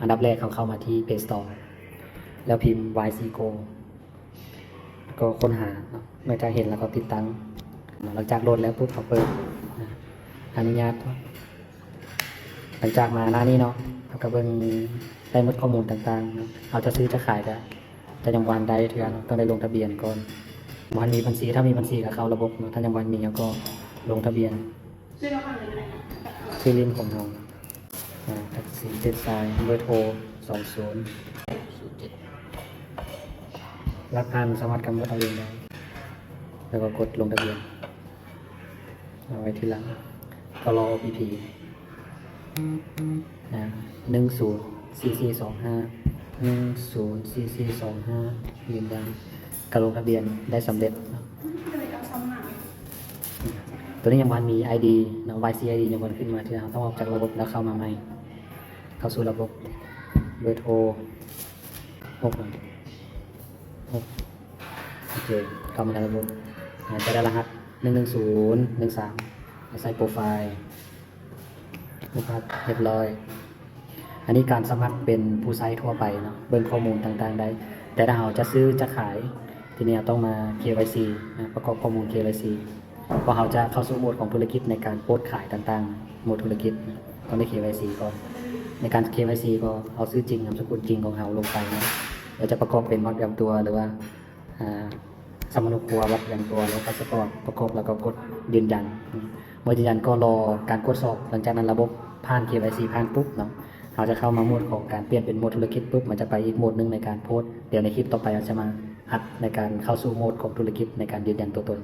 ອັນດັບແລກເຮົາເຂົ້າມາທີ່ Play Store ແລ້ວພິມ ວາຍຊີ Go ແລ້ວກໍຄົ້ນຫາເນາະ. ເມື່ອຈາກເຫັນແລ້ວກໍຕິດຕັ້ງ. ຫຼັງຈາກໂຫຼດແລ້ວປຸບ ເຮົາເປີດ ອະນຸຍາດ. ຫຼັງຈາກມາໜ້ານີ້ເນາະ ເຮົາກໍເບິ່ງໄດ້ໝົດຂໍ້ມູນຕ່າງໆເນາະ. ເຮົາຈະຊື້ຈະຂາຍກໍ ຈະຍັງບໍ່ທັນໄດ້ເທື່ອເນາະ, ຕ້ອງໄດ້ລົງທະບຽນກ່ອນ. ບໍ່ທັນມີບັນຊີ, ຖ້າມີບັນຊີກໍເຂົ້າລະບົບເນາະ, ຖ້າຍັງບໍ່ທັນມີເຮົາກໍລົງທະບຽນ. ຊື່ຫຼິ້ນຂອງເຮົາ ອາ ທັກສິນ ເຈັດສາຍ, ເບີໂທ ສອງສູນ ສູນເຈັດ. ຫຼັກພັນສາມາດກຳນົດເອົາເອງໄດ້ ແລ້ວກໍກົດລົງທະບຽນ. ເອົາໄວ້ທີຫຼັງ ກໍລໍ ໂອ ພີ ພີ ອາ ໜຶ່ງສູນສີ່ສີ່ສອງຫ້າ ໜຶ່ງສູນສີ່ສີ່ສອງຫ້າ ຢືນຢັນການລົງທະບຽນໄດ້ສຳເລັດເນາະ. ຕົວນີ້ຍັງບໍ່ທັນມີ ໄອດີ ເນາະ, ວາຍຊີ ໄອດີ ຍັງບໍ່ທັນຂຶ້ນມາເທື່ອ. ເຮົາຕ້ອງອອກຈາກລະບົບແລ້ວເຂົ້າມາໃໝ່, ເຂົ້າສູ່ລະບົບ ເບີໂທ ຫົກ ຫົກ ໂອເຄ ເຂົ້າມາໃນລະບົບ ອາ ຈະໄດ້ລະຫັດ ໜຶ່ງໜຶ່ງສູນໜຶ່ງສາມ ແລ້ວໃສ່ໂປຣໄຟລ໌ ຮູບພາບຮຽບຮ້ອຍ. ອັນນີ້ການສະໝັກເປັນຜູ້ໃຊ້ທົ່ວໄປເນາະ, ເບິ່ງຂໍ້ມູນຕ່າງໆໄດ້, ແຕ່ຖ້າເຮົາຈະຊື້ຈະຂາຍ ທີນີ້ເຮົາຕ້ອງມາ ເຄວາຍຊີ ນະ, ປະກອບຂໍ້ມູນ ເຄວາຍຊີ ເພາະເຮົາຈະເຂົ້າສູ່ໂໝດຂອງທຸລະກິດໃນການໂພສຂາຍຕ່າງໆ, ໂໝດທຸລະກິດນະ ຕ້ອງໄດ້ ເຄວາຍຊີ ກ່ອນ. ໃນການ ເຄວາຍຊີ ກໍເອົາຊື່ຈິງ ນາມສະກຸນຈິງຂອງເຮົາລົງໄປເນາະ, ແລ້ວຈະປະກອບເປັນບັດປະຈຳຕົວ ຫຼືວ່າ ອາ ສຳມະໂນຄົວ, ບັດປະຈຳຕົວ ແລ້ວ ພາສປອດ ປະກອບ ແລ້ວກໍກົດຢືນຢັນ. ເມື່ອຢືນຢັນກໍລໍການກວດສອບ, ຫຼັງຈາກນັ້ນລະບົບຜ່ານ ເຄວາຍຊີ ຜ່ານປຸບເນາະ, ເຮົາຈະເຂົ້າມາໂໝດຂອງການປ່ຽນເປັນໂໝດທຸລະກິດປຸບ, ມັນຈະໄປອີກໂໝດໜຶ່ງໃນການໂພສ. ດຽວໃນຄລິບຕໍ່ໄປເຮົາຈະມາອັດໃນການເຂົ້າສູ່ໂໝດຂອງທຸລະກິດໃນການຢືນຢັນຕົວຕົນ.